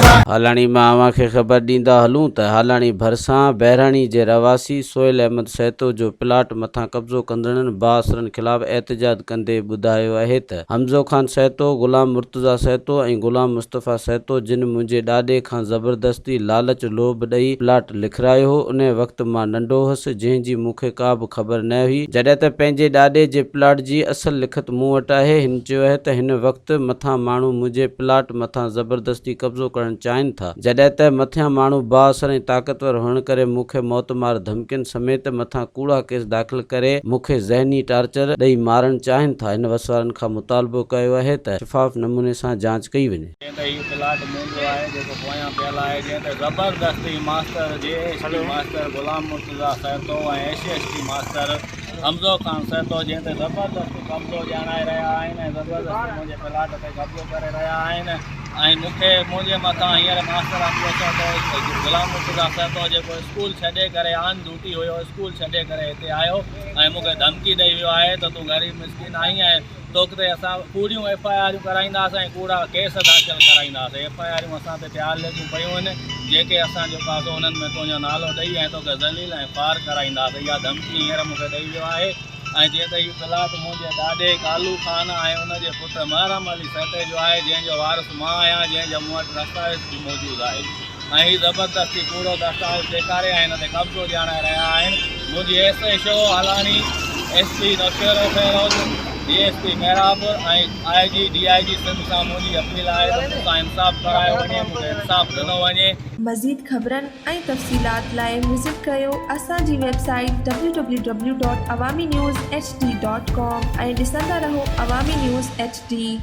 هالاڻي مان اوهان کي خبر ڏيندا هلون ته هالاڻي ڀرسان بهراڻي جي رهواسي سهيل احمد سهتو جو پلاٽ مٿان قبضو ڪندڙن بااثرن خلاف احتجاج ڪندي ٻڌايو اهي ته حمزو خان سهتو، غلام مرتضيٰ سهتو ۽ غلام مصطفيٰ سهتو جن منهنجي ڏاڏي کان زبردستي لالچ لوڀ ڏئي پلاٽ لکرايو هو انهي وقت مان ننڍو هوس جنهن جي مون کي ڪا به خبر نه هئي جڏهن ته پنهنجي ڏاڏي جي پلاٽ جي اصل لکت مون وٽ آهي هن چيو اهي ته هن وقت مٿان ماڻهو منهنجي پلاٽ مٿان زبردستي قبضو ڪرڻ چاهين ٿا، جڏهن ته مٿيان ماڻهو بااثر ۽ طاقتور هئڻ ڪري مون کي موتمار ڌمڪين سميت مٿان ڪوڙا ڪيس داخل ڪري مون کي ذهني ٽارچر ڏئي مارڻ چاهين ٿا، هن وسوارن کان مطالبو ڪيو آهي ته شفاف نموني سان جاچ ڪئي وڃي. جنهن ته هي پلاٽ منهنجو آهي جيڪو پويان پيل آهي جنهن تي زبردستي master G S T master Ghulam Murtaza Sahito ۽ S S T master Hamzo Khan Sahito جنهن تي زبردستي قبضو ڄاڻائي رهيا آهن ۽ زبردستي منهنجي پلاٽ تي قبضو ڪري رهيا آهن ۽ مون کي منهنجي مٿان هينئر ماستر حمزو سهتو غلام مرتضيٰ سهتو جيڪو اسڪول ڇڏي ڪري آن ڊيوٽي هيو اسڪول ڇڏي ڪري هتي آيو ۽ مون کي ڌمڪي ڏئي ويو آهي ته تون غريب مسڪين آهين ۽ توکتي اسان ڪوڙيون ايف I آريون ڪرائينداسين ۽ ڪوڙا ڪيس داخل ڪرائينداسين ايف I آريون اسان تي تيار لڳيون پيون آهن جيڪي اسان جو پاسو انهن ۾ تنهنجو نالو ڏئي ۽ توکي ذليل ۽ خوار ڪرائينداسين اها ڌمڪي هينئر مون کي ڏئي ويو آهي ۽ جيئن ته هي پلاٽ منهنجي ڏاڏي ڪالو خان ۽ ان جي پٽ محرم علي سهتي جو آهي جنهن جو وارث مان آهيان جنهن جا مون وٽ دستاويز به موجود آهي ۽ هي زبردستي ڪوڙو دستاويز ڏيکاري ۽ هن تي قبضو ڄاڻائي رهيا آهن منهنجي S H O Halani, S P Naushahro Feroze, D S P Mehrabpur ۽ I G D I G Sindh سان منهنجي اپيل آهي ته مون سان انصاف ڪرايو وڃي مون کي انصاف ڏنو وڃي. مزيد خبرن ۽ تفصيلات لاء وزٽ ڪريو اسان جي website W W W dot Awami news H D dot com ۽ ڏسندا رهو عوامي نيوز ايڇ ڊي.